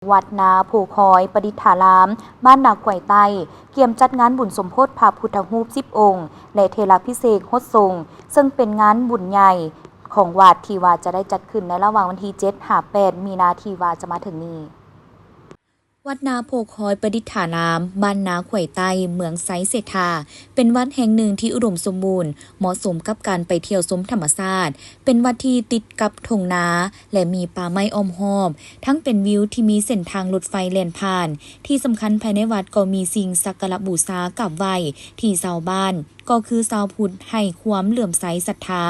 ວັດນາໂພຄອຍປະດິດຖາລາມ ບ້ານນາຄວາຍໃຕ້ ກຽມຈັດງານບຸນສົມໂພດພະພຸດທະຮູບສິບອົງ ແລະ ເທລາພິເສກຫົດສົງ ເຊິ່ງເປັນງານບຸນໃຫຍ່ຂອງວັດ ທີ່ວ່າຈະໄດ້ຈັດຂຶ້ນໃນລະຫວ່າງວັນທີເຈັດຫາແປດມີນາທີ່ວ່າຈະມາເຖິງນີ້. ວັດນາໂພຄອຍປະດິດຖາລາມ ບ້ານນາຄວາຍໃຕ້ ເມືອງໄຊເສດຖາ ເປັນວັດແຫ່ງໜຶ່ງທີ່ອຸດົມສົມບູນ, ເໝາະສົມກັບການໄປທ່ຽວຊົມທຳມະຊາດ, ເປັນວັດທີ່ຕິດກັບທົ່ງນາ ແລະ ມີປ່າໄມ້ອ້ອມຮອບ, ທັງເປັນວິວທີ່ມີເສັ້ນທາງລົດໄຟແລ່ນຜ່ານ. ທີ່ສຳຄັນ, ພາຍໃນວັດກໍມີສິ່ງສັກກາລະບູຊາກາບໄຫວ້ ທີ່ຊາວບ້ານ ກໍຄືຊາວພຸດໃຫ້ຄວາມເຫຼື້ອມໃສສັດທາ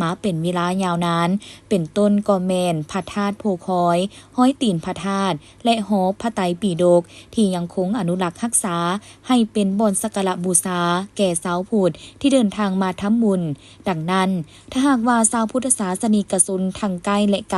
ມາເປັນເວລາຍາວນານ, ເປັນຕົ້ນກໍແມ່ນພະທາດໂພຄອຍ, ຮອຍຕີນພະທາດ ແລະ ຫໍພະໄຕປີດົກ ທີ່ຍັງຄົງອະນຸລັກຮັກສາໃຫ້ເປັນບ່ອນສັກກາລະບູຊາແກ່ຊາວພຸດທີ່ເດີນທາງມາທຳບຸນ. ດັ່ງນັ້ນ, ຖ້າຫາກວ່າຊາວພຸດທະສາສະນິກະຊົນທັງໃກ້ ແລະ ໄກ,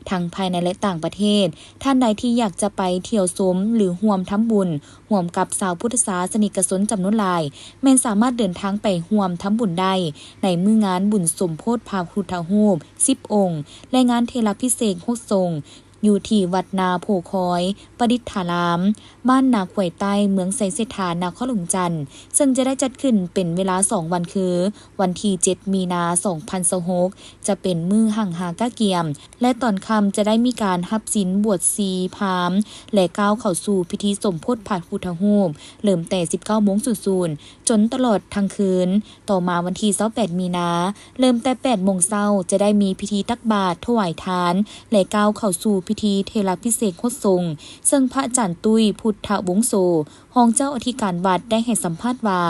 ທັງພາຍໃນ ແລະ ຕ່າງປະເທດ, ທ່ານໃດທີ່ຢາກຈະໄປທ່ຽວຊົມ ຫຼື ຮ່ວມທຳບຸນ ຮ່ວມກັບຊາວພຸດທະສາສະນິກະຊົນຈຳນວນຫຼາຍ, ແມ່ນສາມາດເດີນທາງໄປຮ່ວມທຳບຸນໄດ້ໃນມື້ງານບຸນສົມໂພດພະພຸດທະຮູບສິບອົງ ແລະ ງານເທລາພິເສກຫົດສົງ ຢູ່ທີ່ວັດນາໂພຄອຍປະດິດຖາລາມ ບ້ານນາຄວາຍໃຕ້ ເມືອງໄຊເສດຖາ ນະຄອນຫຼວງວຽງຈັນ, ເຊິ່ງຈະໄດ້ຈັດຂຶ້ນເປັນເວລາສອງວັນ ຄື ວັນທີເຈັດມີນາ ສອງພັນຊາວຫົກ ຈະເປັນມື້ຮັ່ງຮາກະກຽມ ແລະ ຕອນຄ່ຳຈະໄດ້ມີການຮັບສິນບວດຊີພາມ ແລະ ກ້າວເຂົ້າສູ່ພິທີສົມໂພດພະພຸດທະຮູບ ເລີ່ມແຕ່ສິບເກົ້າໂມງສູນສູນ ຈົນຕະຫຼອດທັງຄືນ. ຕໍ່ມາວັນທີຊາວແປດມີນາ ເລີ່ມແຕ່ແປດໂມງເຊົ້າ ຈະໄດ້ມີພິທີຕັກບາດ, ຖວາຍທານ ແລະ ກ້າວເຂົ້າສູ່ພິທີເທລາພິເສກຫົດສົງ, ເຊິ່ງພະອາຈານຕຸ້ຍ ພຸດທະວົງໂສ ຮອງເຈົ້າອະທິການວັດ ໄດ້ໃຫ້ສຳພາດວ່າ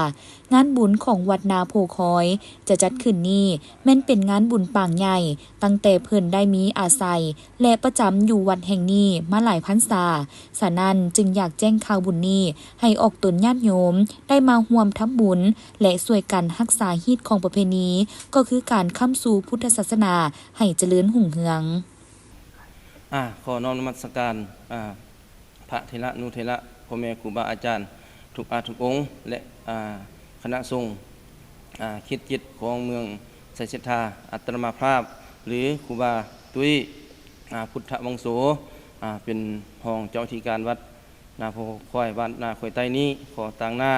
ງານບຸນຂອງວັດນາໂພຄອຍຈະຈັດຂຶ້ນນີ້ ແມ່ນເປັນງານບຸນປາງໃຫຍ່ ຕັ້ງແຕ່ເພິ່ນໄດ້ມີອາໄສ ແລະ ປະຈຳຢູ່ວັດແຫ່ງນີ້ມາຫຼາຍພັນສາ. ສະນັ້ນຈຶ່ງຢາກແຈ້ງຂ່າວບຸນນີ້ໃຫ້ອອກຕົນຍາດໂຍມໄດ້ມາຮ່ວມທຳບຸນ ແລະ ຊ່ວຍກັນຮັກສາຮີດຄອງປະເພນີ ກໍຄືການຄ້ຳຊູພຸດທະສາສະໜາໃຫ້ຈະເລີນຮຸ່ງເຮືອງ. ອາ ຂໍນ້ອມນະມັດສະການ ອາ ພະເຖລະນຸເຖລະ ພໍ່ແມ່ຄູບາອາຈານທຸກອາທຸກອົງ ແລະ ອາ ຄະນະສົງ ອາ ເຂດເຈັດຂອງເມືອງໄຊເສດຖາ ອາດຕະມາພາບ ຫຼື ຄູບາຕຸ້ຍ ອາ ພຸດທະວັງໂສ ອາ ເປັນຮອງເຈົ້າອະທິການວັດນາໂພຄອຍ ບ້ານນາຄວາຍໃຕ້ນີ້ ຂໍຕາງໜ້າ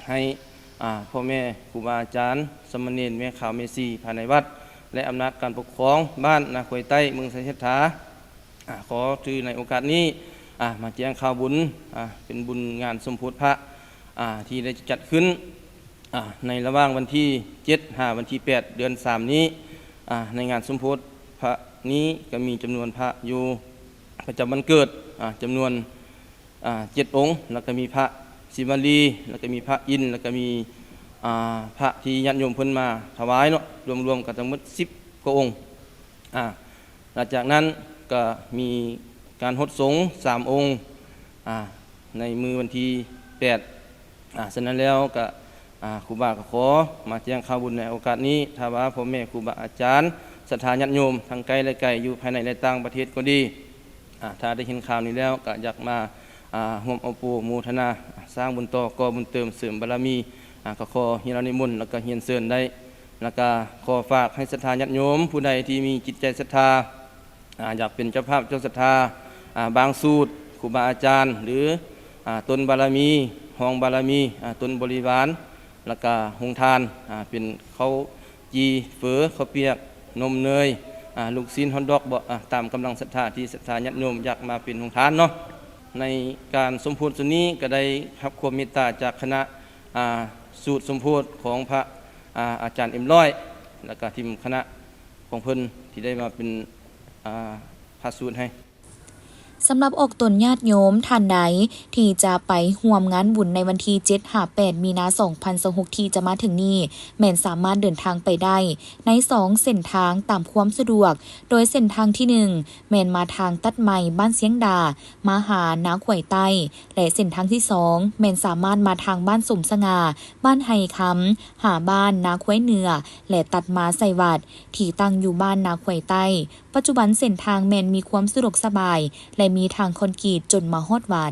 ໃຫ້ ອາ ພໍ່ແມ່ຄູບາອາຈານ ສາມະເນນ ແມ່ຂາວແມ່ຊີ ພາຍໃນວັດ ແລະ ອຳນາດການປົກຄອງບ້ານນາຄວາຍໃຕ້ ເມືອງໄຊເສດຖາ ອາ ຂໍຖືໃນໂອກາດນີ້ ອາ ມາແຈ້ງຂ່າວບຸນ ອາ ເປັນບຸນງານສົມໂພດພະ ອາ ທີ່ໄດ້ຈັດຂຶ້ນ ອາ ໃນລະຫວ່າງວັນທີເຈັດຫາວັນທີແປດ ເດືອນສາມນີ້ ອາ ໃນງານສົມໂພດພະນີ້ກໍມີຈຳນວນພະຢູ່ປະຈຳວັນເກີດ ອາ ຈຳນວນ ອາ ເຈັດອົງ ແລ້ວກໍມີພະສີວະລີ ແລ້ວກໍມີພະອິນ ແລ້ວກໍມີ ອາ ພະທີ່ຍາດໂຍມເພິ່ນມາຖວາຍເນາະ ລວມໆກໍທັງໝົດສິບກວ່າອົງ ອາ ຫຼັງຈາກນັ້ນກໍມີການຫົດສົງສາມອົງ ອາ ໃນມື້ວັນທີແປດ ອາ ສະນັ້ນແລ້ວກໍ ອາ ຄູບາກໍຂໍມາແຈ້ງຂ່າວບຸນໃນໂອກາດນີ້ ຖ້າວ່າພໍ່ແມ່ຄູບາອາຈານ ສັດທາຍາດໂຍມທັງໃກ້ ແລະ ໄກ ຢູ່ພາຍໃນ ແລະ ຕ່າງປະເທດກໍດີ ອາ ຖ້າໄດ້ເຫັນຂ່າວນີ້ແລ້ວ ກໍຢາກມາ ອາ ຮ່ວມເອົາໂປໂມທະນາ ອາ ສ້າງບຸນຕໍ່ ກໍ່ບຸນເຕີມ ເສີມບາລະມີ ອາ ກໍຂໍຮຽນລະນິມົນ ແລ້ວກໍຮຽນເຊີນໄດ້ ແລ້ວກໍຂໍຝາກໃຫ້ສັດທາຍາດໂຍມ ຜູ້ໃດທີ່ມີຈິດໃຈສັດທາ ອາ ຢາກເປັນເຈົ້າພາບເຈົ້າສັດທາ ອາ ບາງສູດ ຄູບາອາຈານ ຫຼື ອາ ຕົນບາລະມີ ຮອງບາລະມີ ອາ ຕົນບໍລິວານ ແລ້ວກະໂຮງທານ ອາ ເປັນເຂົ້າຈີ່ ເຝີ ເຂົ້າປຽກ ນົມເນີຍ ອາ ລູກຊີ້ນ ຮອດດອກ ບໍ່ ອາ ຕາມກຳລັງສັດທາທີ່ສັດທາຍາດໂຍມຢາກມາເປັນໂຮງທານເນາະ. ໃນການສົມໂພດຊຸດນີ້ກໍໄດ້ຮັບຄວາມເມດຕາຈາກຄະນະ ອາ ສູດສົມໂພດຂອງພະ ອາ ອາຈານເອັມຮ້ອຍ ແລ້ວກະທີມຄະນະຂອງເພິ່ນທີ່ໄດ້ມາເປັນ ອາ ພະສູດໃຫ້. ສຳລັບອອກຕົນຍາດໂຍມທ່ານໃດທີ່ຈະໄປຮ່ວມງານບຸນໃນວັນທີເຈັດຫາແປດມີນາ ສອງພັນຊາວຫົກ ທີ່ຈະມາເຖິງນີ້ ແມ່ນສາມາດເດີນທາງໄປໄດ້ໃນສອງເສັ້ນທາງຕາມຄວາມສະດວກ, ໂດຍເສັ້ນທາງທີໜຶ່ງ ແມ່ນມາທາງຕັດໃໝ່ບ້ານຊຽງດາ ມາຫານາຄວາຍໃຕ້ ແລະ ເສັ້ນທາງທີສອງ ແມ່ນສາມາດມາທາງບ້ານສົມສະຫງ່າ ບ້ານໄຮຄຳ ຫາບ້ານນາຄວາຍເໜືອ ແລະ ຕັດມາໃສ່ວັດ ທີ່ຕັ້ງຢູ່ບ້ານນາຄວາຍໃຕ້. ປັດຈຸບັນເສັ້ນທາງແມ່ນມີຄວາມສະດວກສະບາຍ ແລະ ມີທາງຄອນກຣີດຈົນມາຮອດວັດ.